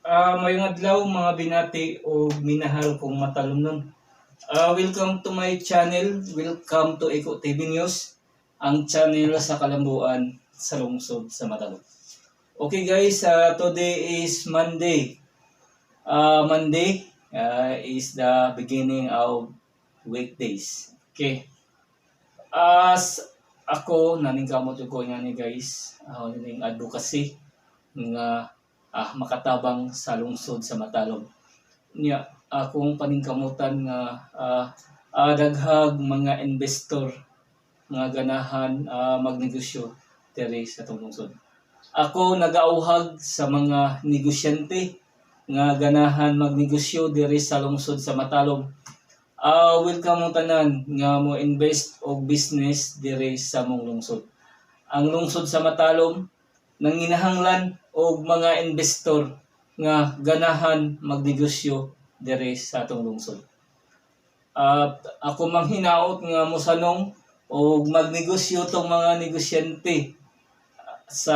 Maayong adlaw, mga binati o minahal kong matalumnon. Welcome to my channel. Welcome to Eco TV News, ang channel sa kalambuan sa lungsod sa Matalom. Okay guys, today is Monday. Monday is the beginning of weekdays. Okay. As ako, naningkamot ko nga ni guys, ning advocacy nga makatabang sa lungsod sa Matalom. Nya akong paningkamutan nga daghag mga investor nga ganahan magnegosyo diri sa atong lungsod. Ako nagauhag sa mga negosyante nga ganahan magnegosyo diri sa lungsod sa Matalom. Welcome mo tanan nga mo invest og business diri sa mong lungsod. Ang lungsod sa Matalom nanginahanglan og mga investor nga ganahan magnegosyo diri sa atong lungsod. Ako manghinaot nga mosanong og magnegosyo tong mga negosyante sa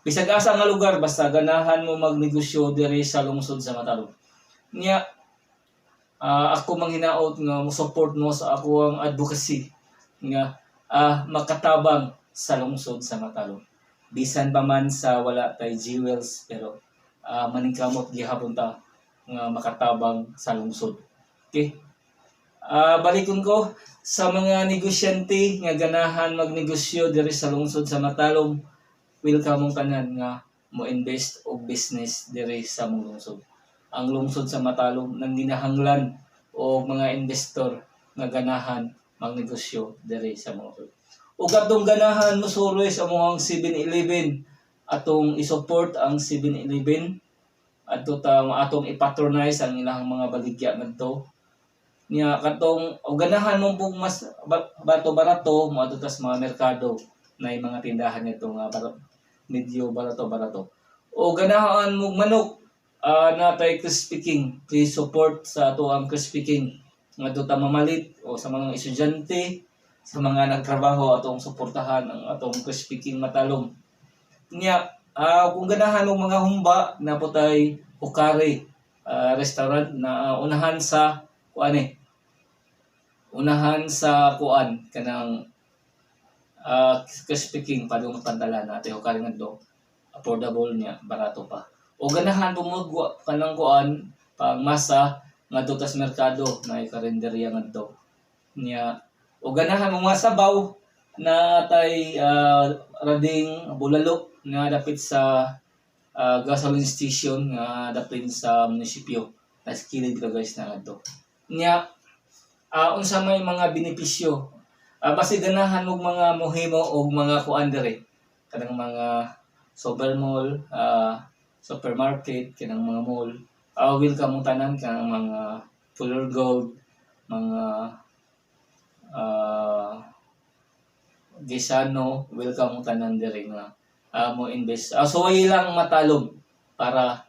bisag asa nga lugar, basta ganahan mo magnegosyo diri sa lungsod sa Matalom. Nya ako manghinaot nga mo support mo sa ako ang advocacy nga makatabang sa lungsod sa Matalom. Bisan pa man sa wala tay jewels, pero maningkamot gihapon ta nga makatabang sa lungsod. Okay? Balikon ko sa mga negosyante nga ganahan magnegosyo diri sa lungsod sa Matalom. Welcome mong tanan nga mo invest og business diri sa mong lungsod. Ang lungsod sa Matalom nanginahanglan og mga investor nga ganahan magnegosyo diri sa mong lungsod. Ug atong ganahan mosuroy sa among 7-Eleven, atong i-support ang 7-Eleven, adto ta atong i-patronize ang ilang mga baligya ngadto. Nya katong og ganahan mo pug mas barato-barato, moadto tas mga merkado na mga tindahan nito nga medyo barato-barato. O ganahan mo manok, natay Crispy King. Please support sa ato ang Crispy King. Ngadto ta mamalit o sa mga estudyante, sa mga nagtrabaho, atong suportahan ang atong Crispy King Matalom. Nya kung ganahan mo mga humba, naa pod tay Hukari restaurant na unahan sa kuan eh. Unahan sa kuan kanang Crispy King padung pantalan natin Hukari ngadto. Affordable niya, barato pa. O ganahan mo magwa kanang kuan pang masa, ngadto tas merkado na karinderya ngadto. Nya o ganahan mo mga sabaw, na tay Rading Bulalo nga dapit sa gasoline station nga dapit sa munisipyo. Tas kilid ka guys na ngadto. Nya unsa may mga benepisyo? Basi ganahan mo mga mohimo og mga kuan diri, kanang mga super mall, supermarket, kanang mga mall. Welcome mong tanan kanang mga Fuller Gold, mga Gisano, welcome mong tanan diri nga mo invest. So lang Matalom para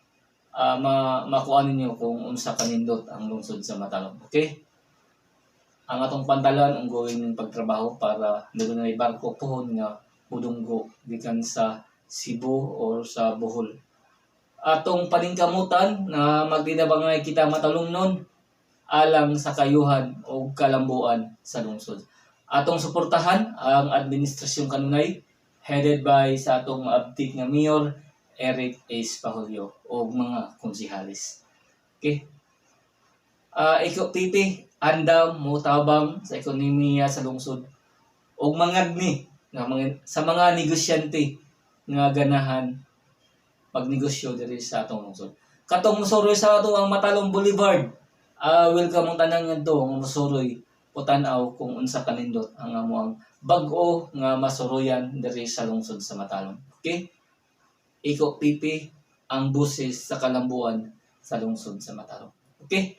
ma makuha ninyo kung unsa kanindot ang lungsod sa Matalom. Okay? Ang atong pantalan ongoing ng pagtrabaho para na barko pohon nga mudunggo gikan sa Cebu or sa Bohol. Atong paningkamutan na magtinabangay kita matalumnon alang sa kayuhan o kalambuan sa lungsod. Atong suportahan ang administrasyon kanunay headed by sa atong maabtik nga Mayor Eric Ace Pahulyo o mga konsehalis. Okay? Ikaw, Titi, andam mo tabang sa ekonomiya sa lungsod og mangagni nga mga, sa mga negosyante nga ganahan magnegosyo diri sa atong lungsod. Katong musuroy sa ato ang Matalom Boulevard. Welcome ang tanan ngadto nga musuroy, putan-aw kung unsa kanindot ang amoang bag-o nga masuroyan diri sa lungsod sa Matalom. Okay? Iko PP, ang buses sa kalambuan sa lungsod sa Matalom. Okay?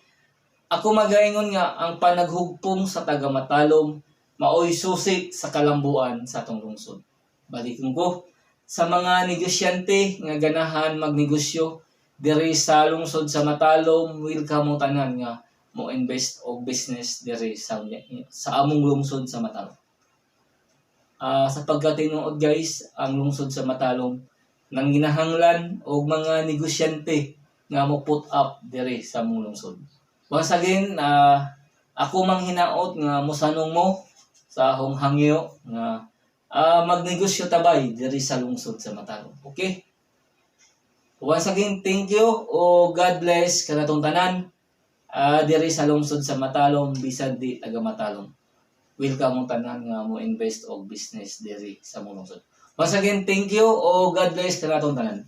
Ako magaingon nga ang panaghugpong sa taga Matalom maoy susi sa kalambuan sa atong lungsod. Balikon ko sa mga negosyante nga ganahan magnegosyo diri sa lungsod sa Matalom, welcome mo tanan nga mo invest og business diri sa among lungsod sa Matalom. Sa pagkatinuod guys, ang lungsod sa Matalom nang ginahanglan og mga negosyante nga mo put up diri sa among lungsod. Once again, ako mang hinaot nga mosanong mo sa akong hangyo nga magnegosyo ta bay diri sa lungsod sa Matalom. Okay? Once again, thank you o God bless kanatong tanan diri sa lungsod sa Matalom, bisan di taga Matalom. Welcome mong tanan nga mo invest og business diri sa among lungsod. Once again, thank you o God bless kanatong tanan.